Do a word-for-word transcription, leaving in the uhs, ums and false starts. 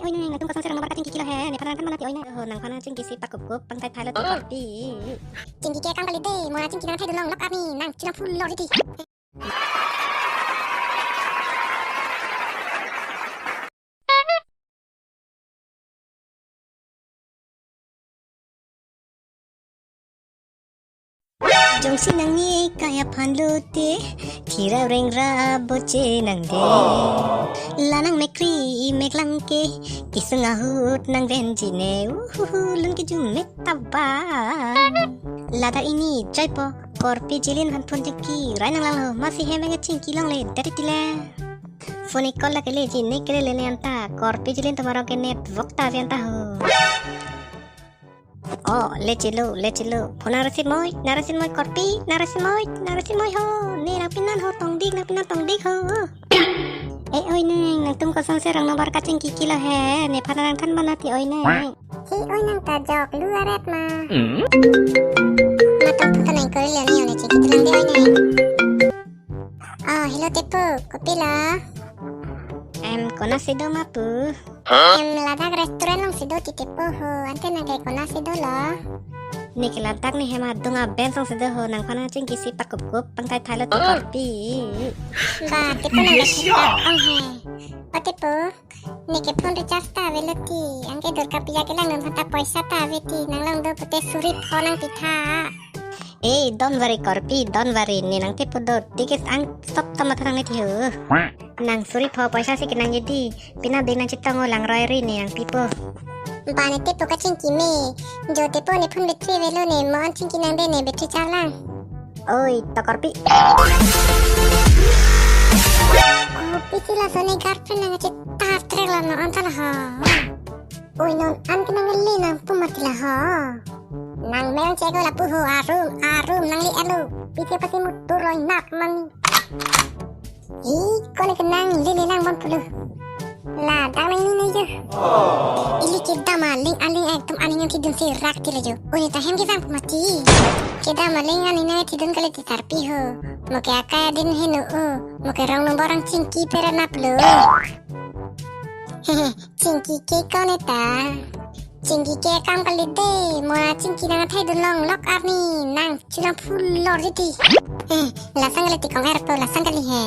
Oi neng, nangtum kosonsi rang nomor kachingki kilo he, nephan nangthan mana ti oi neng. Ho, nangphan nangchingkisi pakupkup pangthai thailo ti korpi. Chingki ke kam kali de, mo nangchingki nangthaidun longlok arni, nang chunang full lor jiti. Jongsi nangni kaya phan lote, thira rengra boche nangde. La nang mekri meklang ke, kisung ahut nangvenji ne, uhuhu, lun ke jume taba. Ladak ini joipo, korpi Jilin aphan phone chingki rai nanglanglo, masi hem nge chingki longle, dari tile. Phone call lake leji ne kele lene anta, korpi Jilin tomorok ke network ta ave anta ho. Oh, lechelo, lechelo. Phone nang receive moi, nang receive moi korpi, nang receive moi, nang receive moi ho. Ne nangpinan ho tongdik, nangpinan tongdik ho. Eh, oi neng, nangtum kosonsi rang nomor kachingki kilo he, nephan nangthan mana ti oi neng. He oi nang ta jok lu aret ma. Hmm? Matum puta nang kori lian ni one chingki tulang de oi neng. Oh, hello tepo, kopi lo? Em, konatsi do ma pu? Em, ladak restaurant alongsi do ti tepo ho, ante nang ke konatsi dolo? Ne ke ladak ne hem adung aben alongsi do ho, nangphan nangchingkisi pakupkup pangthai thailo ti korpi. Ba, tepo nang ke thek ong he. O tepo, ne ke phone recharge ta avelo ti, anke Durga Puja kelangdun aphanta poisa ta ave ti, nang long do pute suri pho nangpitha. Eh, don't worry korpi, don't worry. Ne nangtepo do, ticket angsop ta matha nangne ti ho. Nang suri pho poisa si kenangji di. Penap dei nangchetong o, langroi ri ne nangpipo. Ba ne tepo kachingki me. Jo tepo ne phone battery avelo ne, mo-an chingki nangde ne battery charge lang. Oi, to korpi. Kopisi laso ne girlfriend nangchetar trek lo non anta la ho. Oi non an ke nangli nangpu mati la ho. Nang meng cheko lapu ho, arum, arum nangli elo. Pisi pasi mutur lo inak mani. Hi, kone ke nangli le lang bon pulo. Ladak nangli ne jo. Ili kedam aling aling ekdom aning yang thidun si rak ti le jo. Oi ta hem kevang pu mati. Kedam aling aning nang thidun kali ti tarpi ho. Mo ke akai adin heno o. Mo ke rong nombor ang chingki pera nap lo. Hehe, chingki ke kone ta. Chingki ke kam kali de, mo nangchingki nangthaidun longlok arni, nang chunang full lor jiti. Eh, lasang kali ti kong er po, lasang kali he.